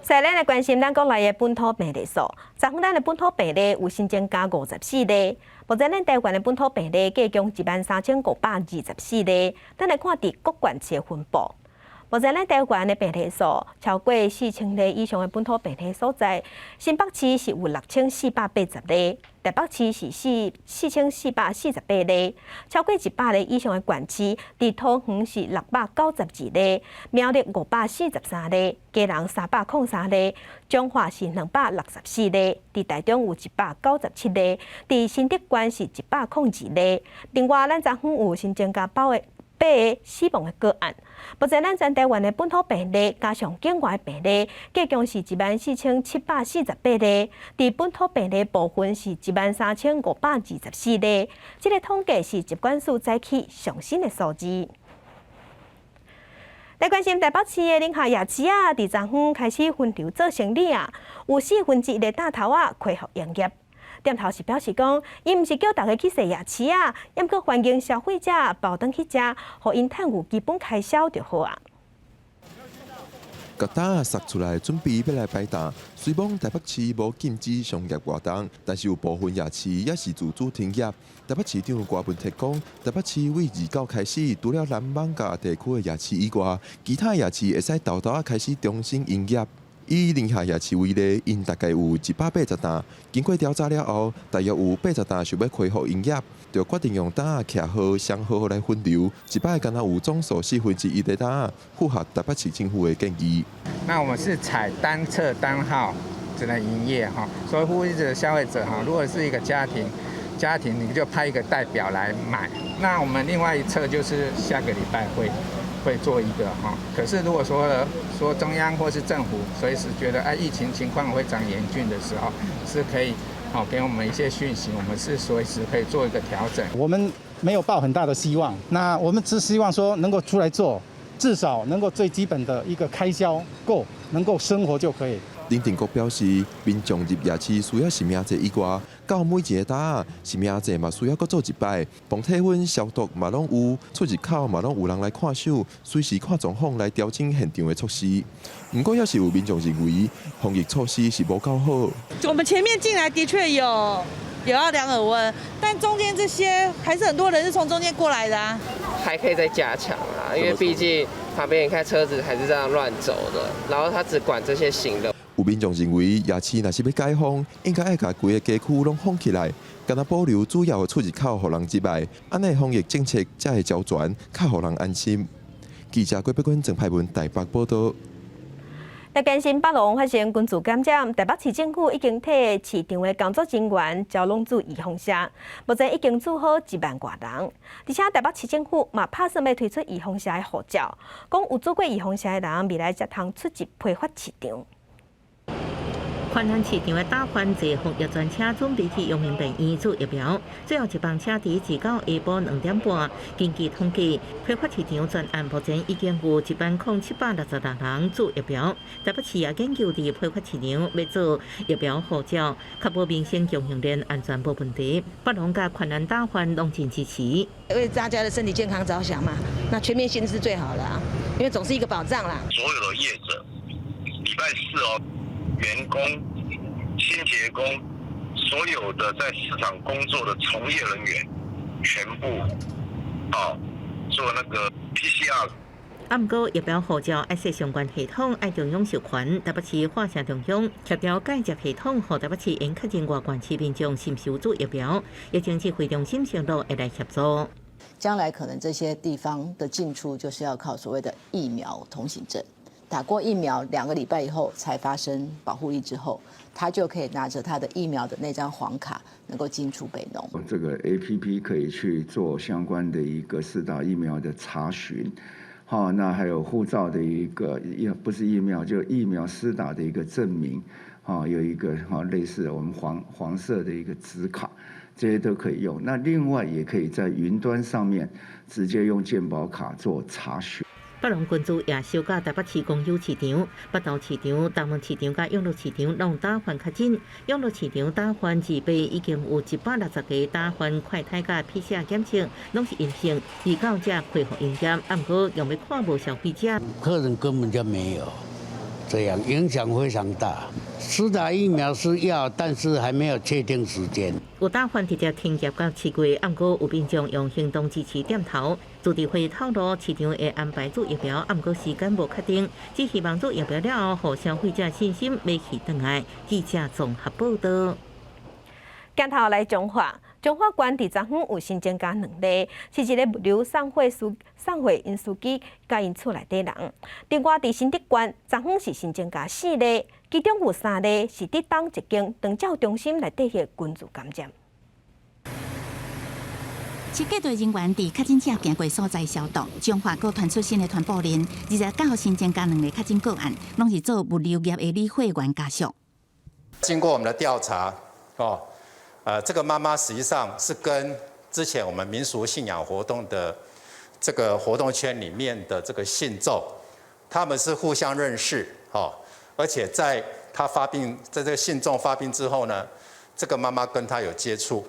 再來，咱來關心咱國內的本土病例數，昨昏咱的本土病例有新增加54例。目前咱台灣的本土病例計共13,524例。咱來看佇各縣市的分布。目前咱台灣的病例數超過4000例以上的本土病例所在，新北市是有6480例，台北市是4448例，超過100例以上的縣市，佇桃園是692例，苗栗543例，基隆303例，彰化是264例，佇台中有197例，佇新竹縣是102例。另外，咱昨昏有新增加八個死亡的個案。目前咱全台灣的本土病例加上境外病例，計共是14,748例。佇本土病例部分是13,524例。這個統計是疾管署早起上新的數字。來關心台北市的寧夏夜市啊，佇昨昏開始分流做生理啊，有1/4的檔頭仔恢復營業。店頭是表示講，𪜶毋是叫大家去踅夜市啊，毋過歡迎消費者包轉去食，予𪜶趁有基本開銷就好啊。共擔仔捒出來，準備欲來擺檔。雖罔台北市無禁止商業活動，但是有部分夜市也是自主停業。台北市長柯文哲講，台北市對29開始，除了南艋舺地區的夜市以外，其他夜市會使沓沓仔開始重新營業。以寧夏夜市為例，𪜶大概有180檔，經過調查了後，大約有80檔想欲恢復營業，就決定用擔仔徛號雙號來分流。這擺敢若有總數1/4的擔仔符合台北市政府的建議。那我們是採單冊單號只能營業哈，所以呼籲的消費者哈，如果是一個家庭，家庭你就派一個代表來買。那我們另外一側就是下個禮拜會做一個哈，可是如果說中央或是政府隨時覺得哎疫情情況非常嚴峻的時候，是可以好給我們一些訊息，我們是隨時可以做一個調整。我們沒有抱很大的希望，那我們只希望說能夠出來做，至少能夠最基本的一個開銷夠，能夠生活就可以。林定國表示，民眾入夜市需要實名制以外，到每一个檔仔實名制嘛需要閣做一擺，量體溫、消毒嘛攏有，出入口嘛攏有人來看守，隨時看狀況來調整現場的措施。毋過，也是有民眾認為防疫措施是無夠好。我們前面進來的確有要量耳溫，但中間這些還是很多人是從中間過來的啊。還可以再加強啊，因為畢竟旁邊你看車子還是這樣亂走的，然後他只管這些行的。有民眾認為，夜市若是欲解封，應該愛共規个街區攏封起來，干焦保留主要的出入口予人入來，按呢防疫政策才會周全，較予人安心。記者郭碧君、鄭派文台北報道。來關心北農發生群聚感染，台北市政府已經替市場的工作人員招攏注預防射，目前已經注好1萬外人。而且台北市政府嘛拍算欲推出預防射的護照，講有注過預防射的人未來才通出入批發市場。寬安市場的打番坐防疫專車準備去陽明病院注疫苗，最後一班車佇29下晡2點半。根據統計，批發市場全案目前已經有10,766人注疫苗。台北市也研究佇批發市場欲做疫苗護照，確保民生供應鏈安全無問題。北農佮寬安打番攏真支持，為大家的身體健康着想嘛，那全面性是最好的啊，因為總是一個保障啦。所有的業者，禮拜四哦，員工、清潔工，所有的在市場工作的從業人員，全部啊做那個 PCR。啊，毋過疫苗護照愛設相關系統，愛中央授權，台北市劃線中央協調介入系統，予台北市會確認外縣市民眾是毋是有注疫苗，疫情指揮中心承諾會來協助。將來可能這些地方的進出就是要靠所謂的疫苗通行證。打過疫苗2個禮拜以後才發生保護力之後，他就可以拿着他的疫苗的那張黃卡，能夠進出北農。這個 APP 可以去做相關的一個施打疫苗的查詢，好，那還有護照的一個，不是疫苗，就疫苗施打的一個證明，好，有一個哈類似我們黃黃色的一個紙卡，這些都可以用。那另外也可以在雲端上面直接用健保卡做查詢。北農群聚也收佮台北市公有市場、北投市場、東門市場佮永樂市場攏打番確診。永樂市場打番自備已經有160個打番快篩佮 PCR 檢測，攏是陰性，29才恢復營業。啊，毋過用欲看無消費者，客人根本就沒有，這樣影響非常大。施打疫苗是要，但是還沒有確定時間。有打算直接停業到7月，毋過有民眾用行動支持點頭。自治會透露，市場會安排注疫苗，毋過時間無確定，只希望注疫苗了後，予消費者信心買去轉來。記者綜合報道。鏡頭來彰化，彰化縣佇昨昏有新增加兩例，是一个物流送貨運司機佮𪜶厝內底人。另外佇新竹縣，昨昏是新增加四例，其中有三例是竹東一間長照中心內底的群聚感染。設計隊人員佇確診者行過所在消毒，彰化閣傳出新的傳播鏈，29號新增加兩例確診個案，攏是做物流業的理貨員家屬。經過我們的調查，哦。這個媽媽實際上是跟之前我們民俗信仰活動的這個活動圈裡面的這個信眾，他們是互相認識，哦，而且在他發病，在這個信眾發病之後呢，這個媽媽跟他有接觸。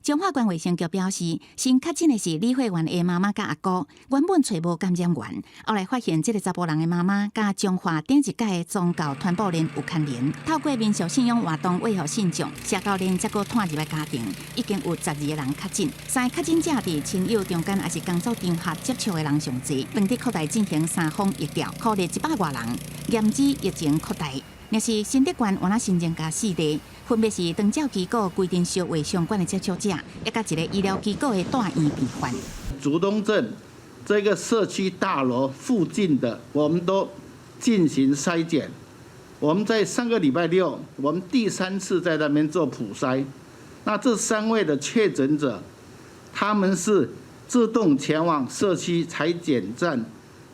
彰化縣衛生局表示，新確診的是理貨員的媽媽佮阿姑，原本揣無感染源，後來發現這个查埔人的媽媽佮彰化頂一屆的宗教傳播鏈有牽連，透過民俗信仰活動說服信眾，社交鏈才閣拖入來家庭，已經有12個人確診，三个確診者佇親友中間抑是工作場合接觸的人上濟，當地擴大進行三方疫調，擴列100外人，嚴止疫情擴大。若是新竹縣，原來新增加四例，分別是長照機構規定小會相關的接觸者，以及一個醫療機構的住院病患。竹東鎮這個社區大樓附近的，我們都進行篩檢。我們在上個禮拜六，我們第三次在那邊做普篩。那這三位的確診者，他們是自動前往社區採檢站、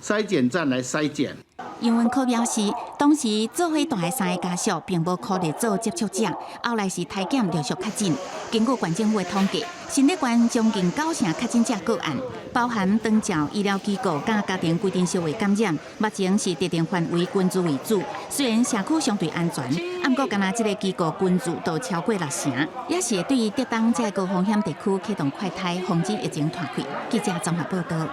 篩檢站來篩檢。楊文科表示，當時做伙蹛的三个家屬並無考慮做接觸者，後來是篩檢陸續確診。根據縣政府的統計，新竹縣將近九成確診者個案，包含長照醫療機構佮家庭規定社會感染，目前是特定範圍群聚為主。雖然社區相對安全，毋過干焦這个機構群聚都超過六成，也是會對竹東這个高風險地區啟動快篩，防止疫情拖開。記者綜合報道。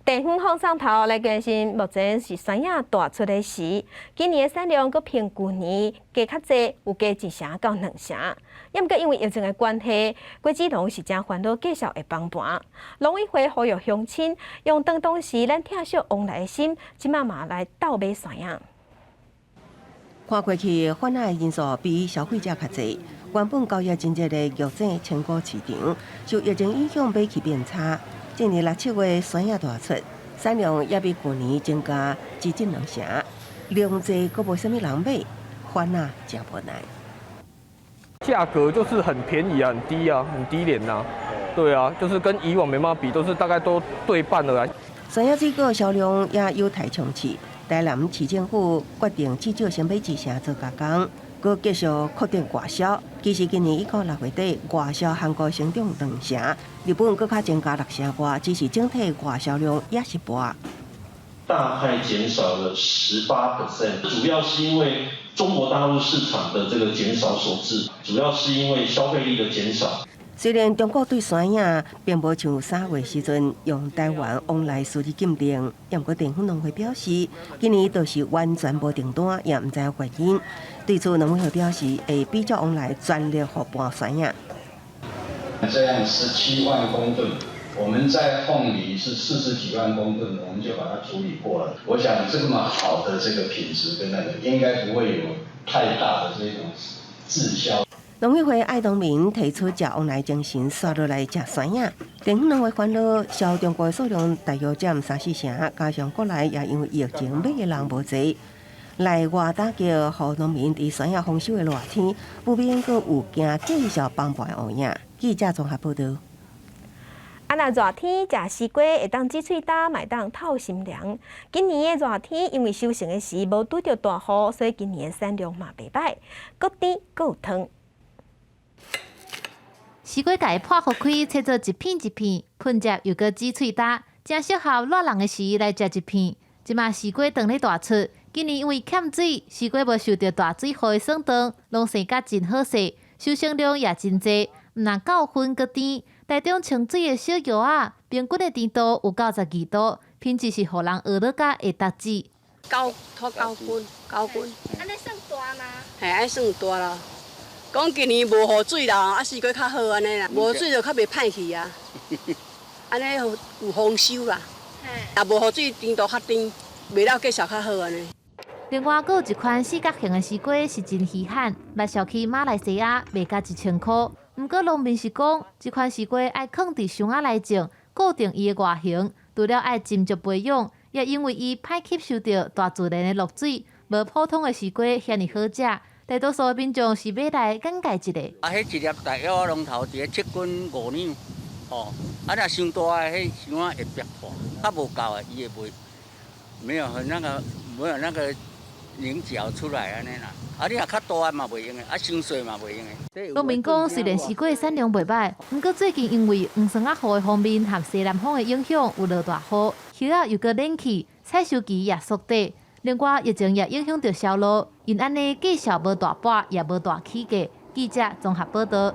地方放送頭來關心，目前是山野大出的時，今年的產量閣比舊年加較濟，有加一成到兩成。毋過因為疫情的關係，果子農是誠煩惱繼續會崩盤。農委會呼籲鄉親用當當時咱疼惜往來的心，這馬嘛來鬥買山野。看過去，番仔的人數比消費者較濟。原本交易真熱的玉井青果市場，受疫情影響，買氣變差。今年六七月山野大出，產量也比舊年增加接近兩成，量濟閣無啥物人買，番仔誠無奈。價格就是很便宜啊，很低啊，很低廉呐。對啊，就是跟以往沒辦法比，都是大概都對半了啦。山野水果銷量也有待衝刺，台南市政府決定至少先買一成做加工，閣繼續擴展外銷。其實今年一到6月底，外銷韓國成長兩成，日本閣較增加六成外，只是整體外銷量也是薄。大概減少了18%，主要是因為中國大陸市場的這個減少所致，主要是因為消費力的減少。雖然中國對山野並無像3月時陣用台灣往來實施禁令，毋過地方農會表示，今年就是完全無訂單，也毋知影原因。對此，農委會表示會比照往來全力復盤山野。這樣17萬公噸，我們在鳳梨是40幾萬公噸，我們就把它處理過了。我想這麼好的這個品質跟那個，應該不會有太大的這種滯銷。農委會愛農民提出食往來精神，煞落來食山野。地方農會煩惱，銷中國的數量大約佔三四成，加上國內也因為疫情買的人無濟，內外打擊，予農民佇山野豐收的熱天，不免閣有驚繼續崩盤的烏影。記者綜合報道。啊，若熱天食西瓜會當止喙焦，嘛會當透心涼。今年的熱天因為收成的時無拄著大雨，所以今年的產量嘛袂䆀，閣甜閣有糖。西瓜共伊破予開，切做一片一片，噴汁又閣止喙焦，誠適合熱人的時來食一片。這馬西瓜當咧大出，今年因為欠水，西瓜無受著大水雨的損傷，攏生甲真好勢，收成量也真濟，毋但夠粉閣甜。台中清水的小蕎仔，平均的甜度有92度，品質是予人學落甲會觸舌。九討九斤，九斤。按呢算大大嗎？嘿，愛算大啦。講今年無雨水啦，啊，西瓜較好按呢啦，無水就較袂歹去啊。按呢有豐收啦。啊，無雨水甜度較甜，賣了價數較好按呢。另外，閣有一款四角形的西瓜是真稀罕，來銷去馬來西亞賣價1000箍。毋過農民是講，這款西瓜愛囥佇箱仔內種，固定伊的外形，除了愛斟酌培養，也因為伊歹吸收著大自然的露水，無普通的西瓜遐爾好食。大多數的民眾是買來眼界一下。啊，彼一粒大約仔龍頭佇咧7斤5兩，吼，啊若傷大的，彼箱仔會煏破，較無夠的伊會袂，沒有很那個，沒有那個稜角出來按呢啦。啊，你若較大的嘛袂用的，啊，傷細嘛袂用的。農民講，雖然西瓜產量袂䆀，毋過最近因為黃酸仔雨的鋒面和西南風的影響，有落大雨，葉仔又閣冷去，採收期也縮短。另外，疫情也影響著銷路，因按呢價數無大跌，也無大起價。記者綜合報導。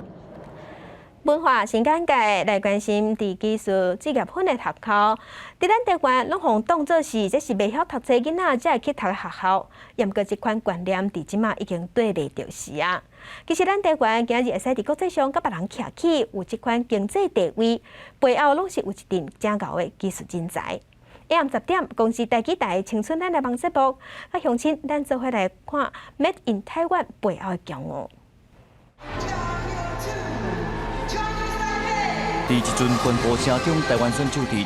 文化新簡介來關心佇技術職業訓練學校，佇咱台灣攏予當做是這是袂曉讀冊囡仔才會去讀的學校，毋過這款觀念佇這馬已經綴袂著時啊。其實咱台灣今日會使佇國際上佮別人徛起有這款經濟地位，背後攏是有一陣誠𠢕的技術人才。下暗10點，公視台語台青春咱來望節目，佮鄉親咱做伙來看 Made in Taiwan 背後的驕傲。佇一陣歡呼聲中，台灣選手佇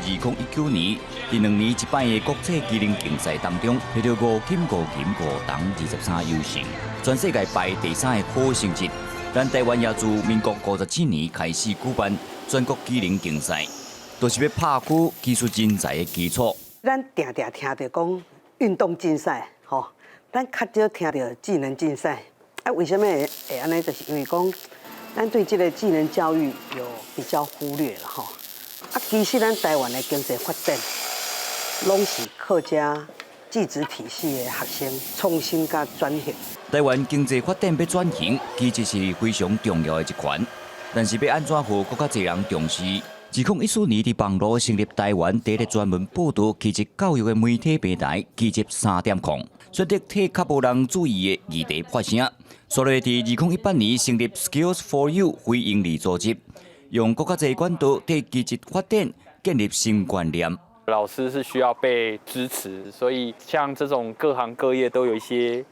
2019年，佇2年一擺的國際技能競賽當中，摕著五金、五銀、五銅23優勝，全世界排第三的好成績。咱台灣也自民國57年開始舉辦全國技能競賽，就是欲拍鼓技術人才的基礎。咱定定聽著講運動競賽，吼，咱較少聽著技能競賽。啊，為啥物會按呢？就是因為講。咱對這个技能教育有比較忽略了吼。啊，其實咱台灣的經濟發展，攏是靠這技職體系的學生創新佮轉型。台灣經濟發展欲轉型，其實是非常重要的一環。但是欲按怎予閣較濟人重視？2014年佇網路成立台灣第一个專門報導技職教育的媒體平台，技職3.0，選擇替較無人注意的議題發聲。所以，佇2018年成立 Skills for You 非營利組織，用閣較濟管道對技職發展建立新觀念。老師是需要被支持，所以像這種各行各業都有一些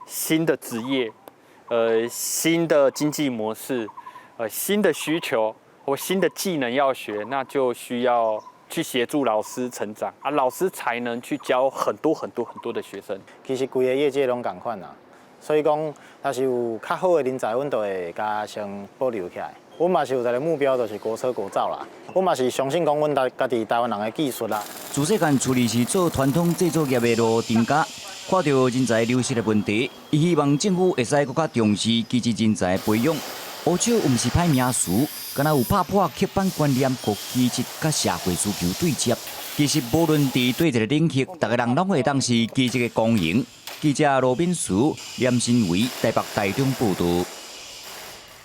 新的職業，新的經濟模式，新的需求或新的技能要學，那就需要去協助老師成長啊，老師才能去教很多很多很多的學生。其實規个業界攏仝款啦。所以講，若是有較好的人才，阮就會共先保留起來。阮嘛是有一個目標，就是國車國造啦。阮嘛是相信講，阮家己台灣人的技術啦。自細漢處理是做傳統製造業的羅丁家，看著人才流失的問題，伊希望政府會使閣較重視技職人才培養。烏手毋是歹名詞，敢若有拍破刻板觀念，予技職佮社會需求對接。其實無論佇佗一个領域，逐个人攏會當是技職的光榮。記者羅敏淑、連新偉台北、台中報導。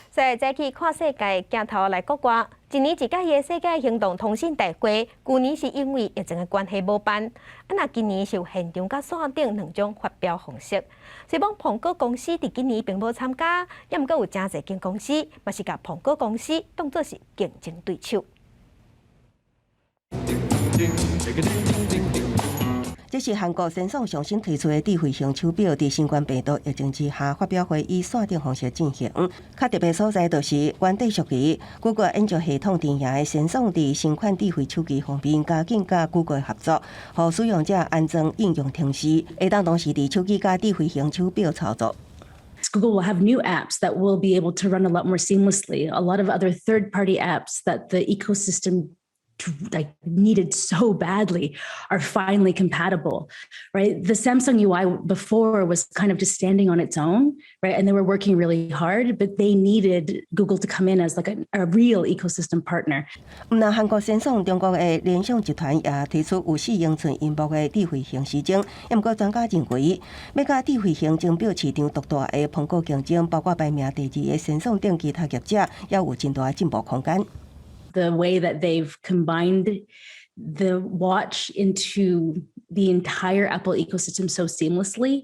在早起看世界鏡頭來國外，一年一屆的世界行動通信大會，舊年是因為疫情的關係無辦，啊，若今年是有現場佮線頂兩種發表方式。雖罔蘋果公司佇今年並無參加，猶毋過有誠濟間公司，嘛是共蘋果公司當做是競爭對手。這是韓國三星上新推出的智慧型手錶，佇新冠病毒疫情之下，發表會以線頂方式進行。較特別所在就是原底屬於谷歌研究系統陣營的三星，佇新款智慧手機方面加緊佮谷歌合作，予使用者安裝應用程式，會當同時佇手機佮智慧型手錶操作。 Google will have new apps that will be able to run a lot more seamlessly. A lot of other third-party apps that the ecosystem like needed so badly are finally compatible, right? The Samsung UI before was kind of just standing on its own, right? And they were working really hard, but they needed Google to come in as like a real ecosystem partner. 毋但韓國三星，中國的聯想集團也推出有4英寸螢幕的智慧型時鐘。毋過專家認為，欲佮智慧型鐘錶市場獨大的蘋果競爭，包括排名第二的三星等其他業者，猶有真大的進步空間。 The way that they've combined the watch into the entire Apple ecosystem so seamlessly.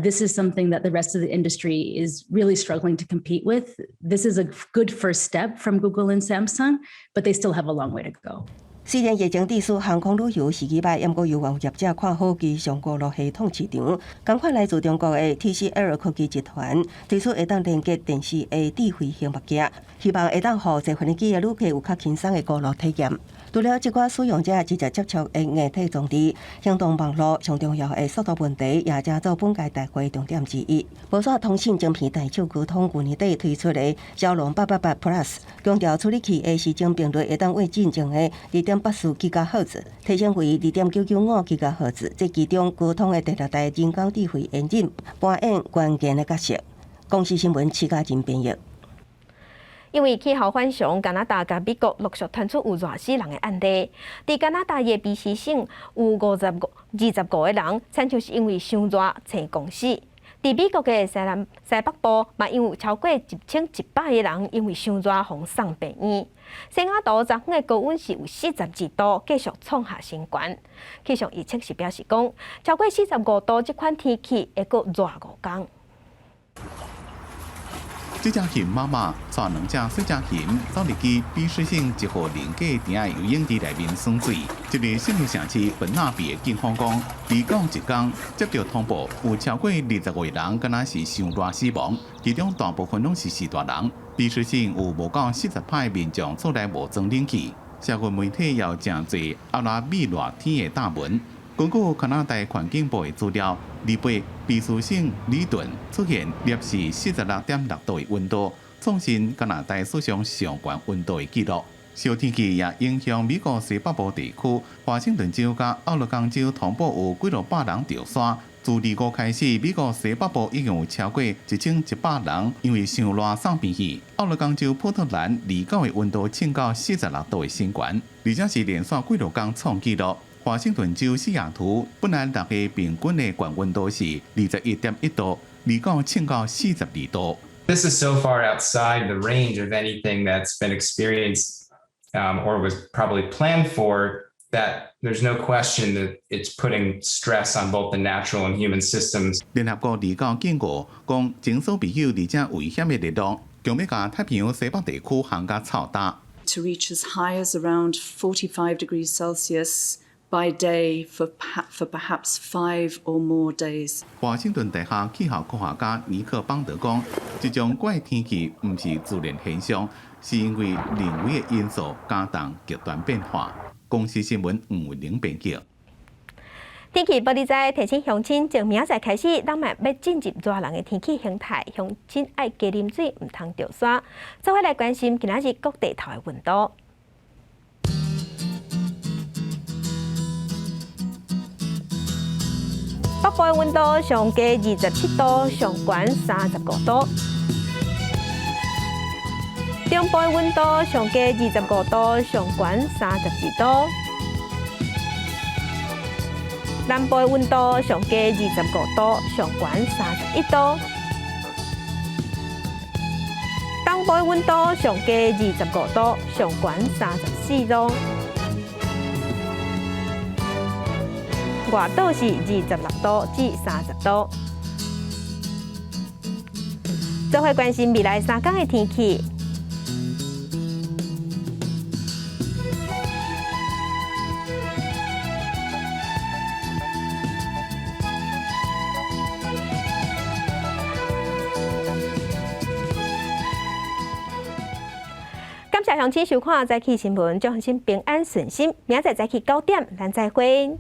This is something that the rest of the industry is really struggling to compete with. This is a good first step from Google and Samsung, but they still have a long way to go. 雖然疫情致使航空旅遊時機䆀，毋過猶原有業者看好機上鍋路系統市場。仝款來自中國的 TCL 科技集團推出會當連結電視的智慧型目鏡，希望會當予坐飛機的旅客有較輕鬆的鍋路體驗。除了這寡使用者直接接觸的硬體裝置，行動網路上重要的速度問題也成做本屆大會重點之一。無線通信晶片大廠高通舊年底推出的驍龍888 Plus，強調處理器的時鐘頻率會當為進前的2.84吉赫茲提升為2.995吉赫茲，這其中高通的第六代人工智慧引擎扮演關鍵的角色。公視新聞徐嘉仁編譯。因為氣候反常，加拿大佮美國陸續傳出有熱死人的案例。佇加拿大的卑詩省有25個人，親像是因為傷熱成功死。佇美國的西南西北部，嘛因有超過1100個人因為傷熱予送病院。西雅圖昨昏的高溫是有42度，繼續創下新高。氣象預測是表示講，超過45度這款天氣會閣熱5工。這隻熊媽媽帶兩隻細隻熊走入去卑詩省一戶人家埕的游泳池內面耍水。這个新的城市本納比的警方講，離港一工接到通報，有超過25個人敢若是傷熱死亡，其中大部分攏是序大人。卑詩省有無夠40趴民眾厝內無裝冷氣。社會媒體也有誠濟阿拉米熱天的貼文。根據加拿大環境部的資料，28卑詩省里頓出現攝氏46.6度的溫度，創新加拿大史上上懸溫度的紀錄。燒天氣也影響美國西北部地區，華盛頓州佮奧勒岡州通報有幾落百人著沙。自25開始，美國西北部已經有超過1100人因為傷熱送病去。奧勒岡州波特蘭29的溫度衝到46度的新高，而且是連續幾落工創紀錄。華盛頓州西雅圖本來六日平均的懸溫度是21.1度，29衝到42度。 This is so far outside the range of anything that's been experienced or was probably planned for that there's no question that it's putting stress on both the natural and human systems. 聯合國29警告講，前所未有而且危險的熱浪，將欲共太平洋西北地區烘甲臭焦。 To reach as high as around 45 degrees Celsius by day for perhaps 5 or more days. 華盛頓大學氣候科學家尼克邦德講，這種怪天氣毋是自然現象，是因為人為的因素加重極端變化。公視新聞吳偉玲編輯。天氣報你知，提醒鄉親，從明仔載開始，咱嘛欲進入熱人的天氣形態，鄉親愛加啉水，毋通著沙。做伙來關心今仔日各地頭的溫度。北部的溫度上低27度，上懸35度。中部的溫度上低25度，上懸32度。南部的溫度上低25度，上懸31度。東部的溫度上低25度，上懸34度。外島是26度至30度。做伙關心未來3工的天氣。感謝鄉親收看《早起新聞》，祝鄉親平安順心。明仔載早起9點，咱再會。